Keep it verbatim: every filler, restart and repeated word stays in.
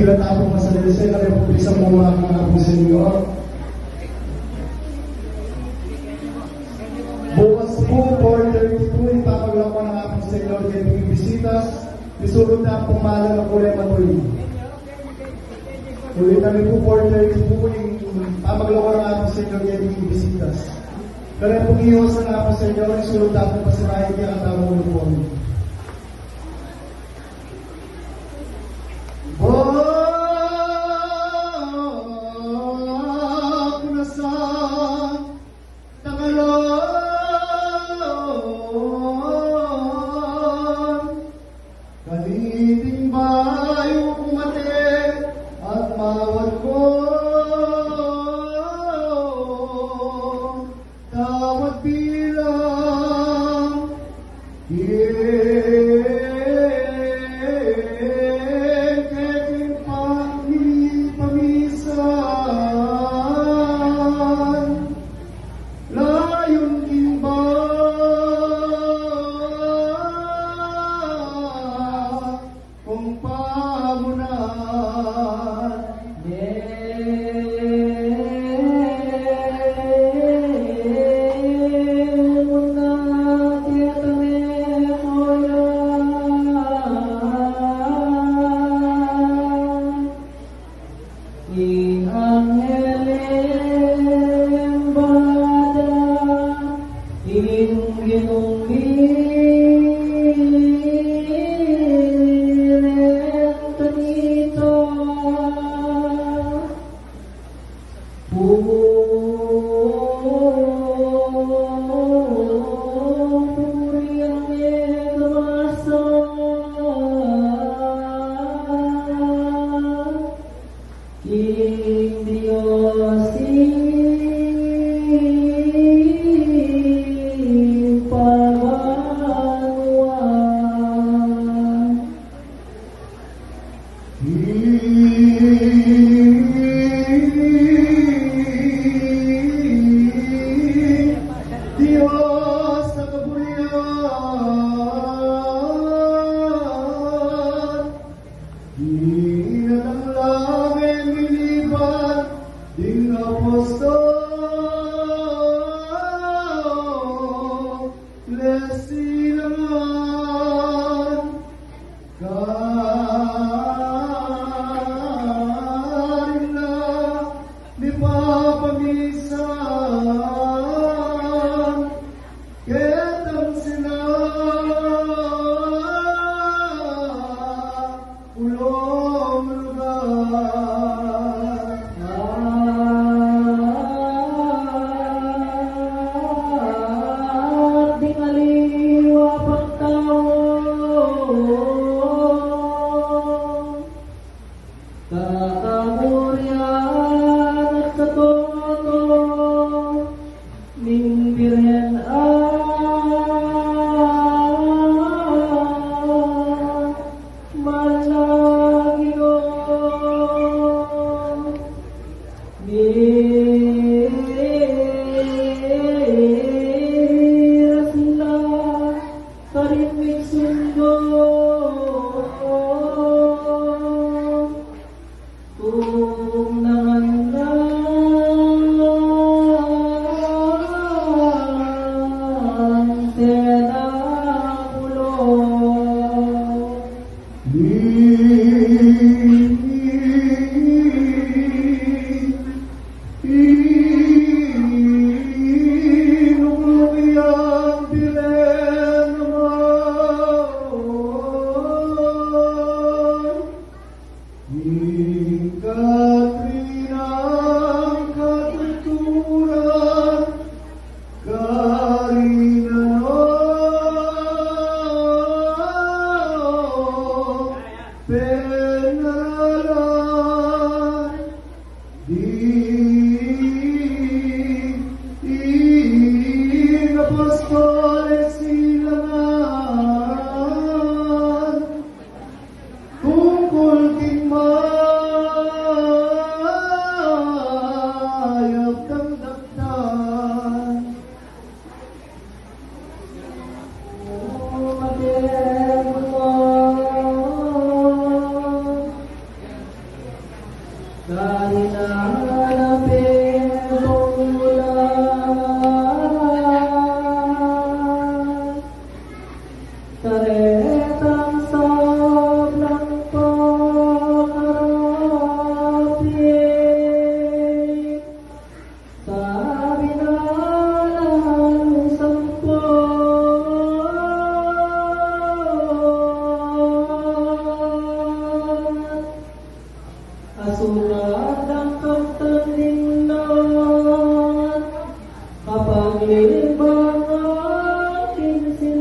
Tapos masalisi na rin po sa mga mga po, Senyor. Bukas po, four thirty po, ipapaglako na nga po, Senyor, kaya bisitas. Misulong na po, mahala na po rin matuloy. Ulit kami po, four thirty po, yung papaglako na nga po, Senyor, kaya bisitas. Kaya po, iwas na nga po, Senyor, yung sulong na po, pasirahin kaya ang tawag po. Bako na sa tangalan, kaniting bayu kumate at mawad ko. Tawad bilang, king keting pamili pamisan, layun king ba kung pamunan. Ing anghel ing bada, ing Ginung miren kanita. Pupurian ne kamasa ing Dios ing pabanua. Ing Dios a kaburian, inatang la menibat ding apostol, lesilangan, karin la mipapamisan, ketang sila ulong lugar. At ding aliwa pang tau, kakaburian at katoto ning Birhen a Manlangino. Miras la karing migsundo.